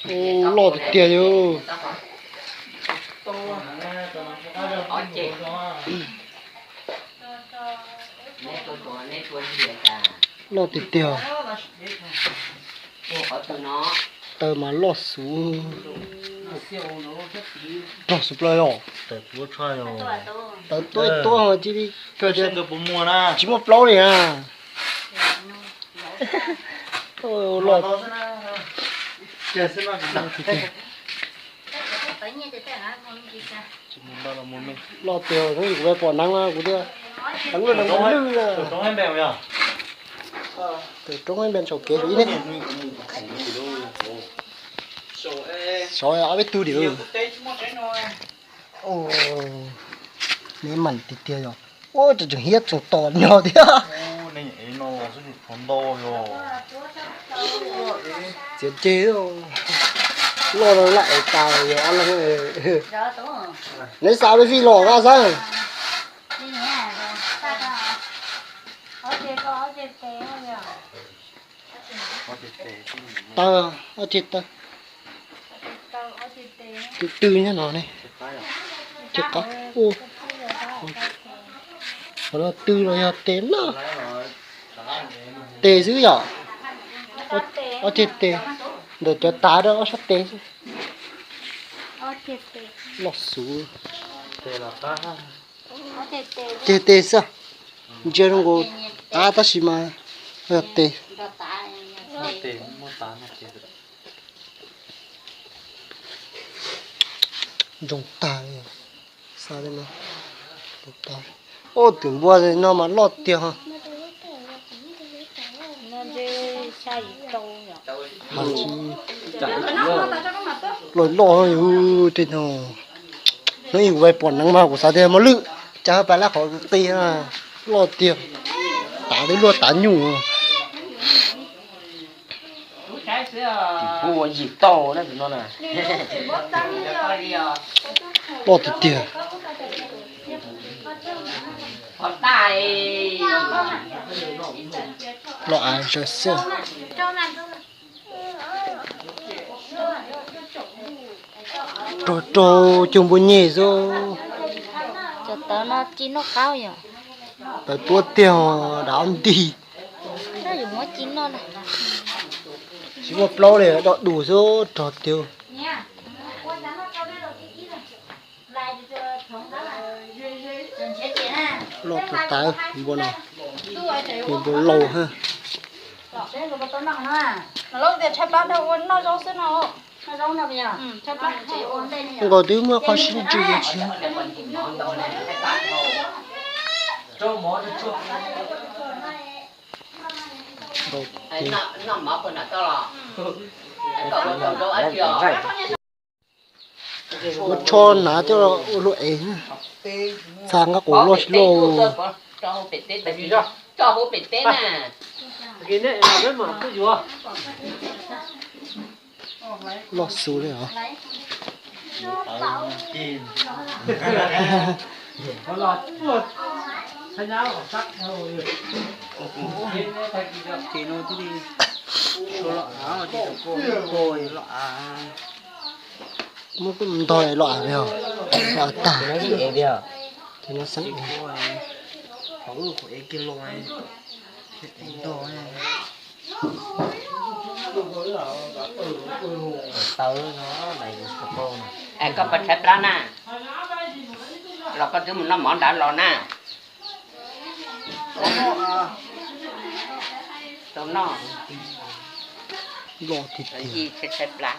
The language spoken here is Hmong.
Loj tiag tiag li. Loj tiag tiag. Taws mas loj xwb. Rog xwb plaws os. Taws tuab tuab cia li kawg tias tsis muaj plaub li na. Loj. Loj tiag, hnub kuv pom neeb na kuv thiaj, neeb lwj neeb lwj. Tus roob ib npe saum kev ib ne. Saum ob peb tug dim. Neb mam tiag tiag yog. Ua tseem hiab tseem tom nyo thiab. Txiav ceg, loj laj es tas yog. Neb xa peb fij los vaj xab. Taw, ob ceg taw. Tus tw nyob no ne. Ceg qab. Qhov no tw los yog tes na. Tes xwb yom. Ob ceg tes. Ntawm cov tav rau ob sab tes xwb. Loj xwb. Ceg tes xwb. Ntsia zoo nkaus qab tab sis mas yog tes. Zoo tag li. Xa li no. Ub, tus npua no mas loj tiag. Loj loj yus tej no. Hnub ib kuv pom neeb mas kuv xav tias muaj lwj, cas pais lab qhov qis loj tiag. Tav twb luaj tav nyuj. Tim pub ua yim tau na tus no na. Loj tiag tiag. Loj av zog xwb. Rog rog cug npua nyeg xwb. Cov tawv no ci noj qaub yom. Tawv tuab tiag, dav ntig. Tsis muaj plaub li, dog dus xwb rog tiag. Loj tas tas npua no, npua laus hab. Nkaus twb muaj qhov sib ntsws tsis. Ua tsho hnav coj ua luaj ev, txha nqaj quav loj tsis loj. Loj xus li os. Muab kuj ntog los as li os, los tag. Ces no xeeb ntog. Es koj puas tshaib plab na? Los koj twb mus noj mov nrad los na. Tau noj. Loj tiag tiag. Tshaib plab.